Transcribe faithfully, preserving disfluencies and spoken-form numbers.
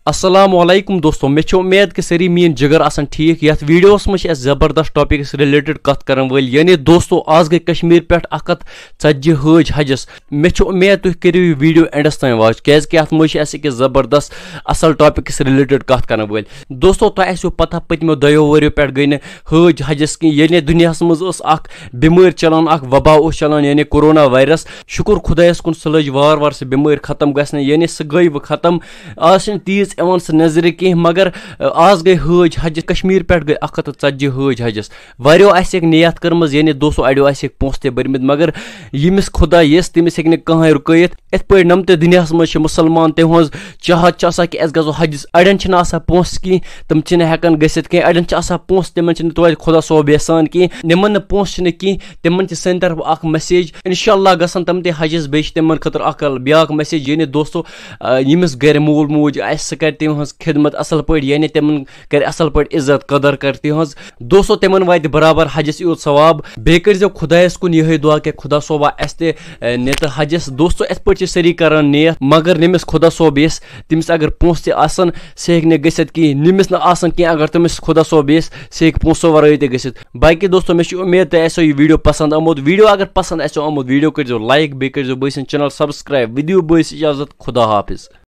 السلام علیکم دوستو، مےٚ چھِ اُمید کہِ سٲری میٲنۍ جگر آسن ٹھیٖک۔ یتھ ویڈیوس منٛز چھِ أسۍ زبردست ٹاپکس رِلیٹڈ کتھ کرن وٲلۍ، یعنی دوستو، آز گٔے کشمیر پٮ۪ٹھ اکھ ہتھ ژتجی حٲج حجس۔ مےٚ چھِ اُمید تُہۍ کٔرِو یہِ ویڈیو اینڈس تام واچ، کیازِ کہِ اتھ منٛز چھِ اسہِ أکِس زبردست اصل ٹاپکس رِلیٹڈ کتھ کرن وٲلۍ۔ دوستو، تۄہہِ آسیو پتہ، پٔتمیو دۄیو ؤریو پٮ۪ٹھ گٔے نہٕ حٲج حجس کینٛہہ، یعنی دُنیاہس منٛز ٲس اکھ بٮ۪مٲرۍ چلان، اکھ وبا اوس چلان، یعنی کورونا وایرس۔ شُکُر خۄدایس کُن، سُہ لٔج وار وار سُہ بٮ۪مٲرۍ ختم گژھنہِ، یعنی سُہ گٔے وۄنۍ ختم۔ آز چھِنہٕ تیٖژ یِوان سُہ نظرِ کینٛہہ، مگر، آ، آز گٔے حٲج حجس، کشمیر پٮ۪ٹھ گٔے اکھ ہتھ تہٕ ژتجی حٲج حجس۔ واریاہو آسہِ ہیٚکہِ نیت کٔرمٕژ، یعنی دوستو، اڑیو آسہِ ہیٚکہِ پونٛسہٕ تہِ بٔرمٕتۍ، مگر ییٚمِس خۄدا یژھِ، تٔمِس ہیٚکہِ نہٕ کٕہٕنۍ رُکٲیِتھ۔ یِتھ پٲٹھۍ نَمتہٕ دُنیاہَس منٛز چھِ مُسلمان، تِہُنٛز چاہت چھِ آسان کہِ أسۍ گژھو حجس۔ اَڑٮ۪ن چھِنہٕ آسان پونٛسہٕ کینٛہہ، تِم چھِنہٕ ہٮ۪کان گٔژھِتھ کینٛہہ۔ اَڑٮ۪ن چھِ آسان پونٛسہٕ، تِمَن چھِنہٕ توتہِ خۄدا صٲب یَژھان کینٛہہ۔ یِمَن نہٕ پونٛسہٕ چھِنہٕ کینٛہہ، تِمَن چھِ سانہِ طرفہٕ اَکھ message۔ اِنشاء اللہ گژھن تِم تہِ حجس، بیٚیہِ چھِ تِمَن خٲطرٕ اَکھ بیٛاکھ message، یعنی دوستو، آ، ییٚمِس گَرِ مول موج آسہِ، سُہ کَرِ تِہٕنٛز خدمت اَصٕل پٲٹھۍ، یعنی تِمَن کَرِ اَصٕل پٲٹھۍ عزت قدر، کَرِ تِہٕنٛز۔ دوستو، تِمَن واتہِ برابر حجس یوٗت ثواب۔ بیٚیہِ کٔرۍزیو خۄدایَس کُن یِہوٚے دُعا کہِ خۄدا صٲبا، اَسہِ تہِ اے، نِتہٕ حجس۔ دوستو، یِتھ پٲٹھۍ چھِ سٲری کران نیت، مگر ییٚمِس خۄدا صٲب یژھِ، تٔمِس اگر پونٛسہٕ تہِ آسن، سُہ ہیٚکہِ نہٕ گٔژھِتھ کِہیٖنۍ۔ ییٚمِس نہٕ آسن کینٛہہ، اگر تٔمِس خۄدا صٲب یژھِ، سُہ ہیٚکہِ پونٛسو ورٲے تہِ گٔژھِتھ۔ باقٕے دوستو، مےٚ چھِ اُمید تۄہہِ آسیو یہِ ویٖڈیو پسنٛد آمُت۔ ویٖڈیو اگر پسنٛد آسیو آمُت، ویٖڈیو کٔرۍزیو like، بیٚیہِ کٔرۍزیو بٲے سٕنٛدۍ channel subscribe۔ وِدیو بٲے سٕنٛز اجازت، خدا حافظ۔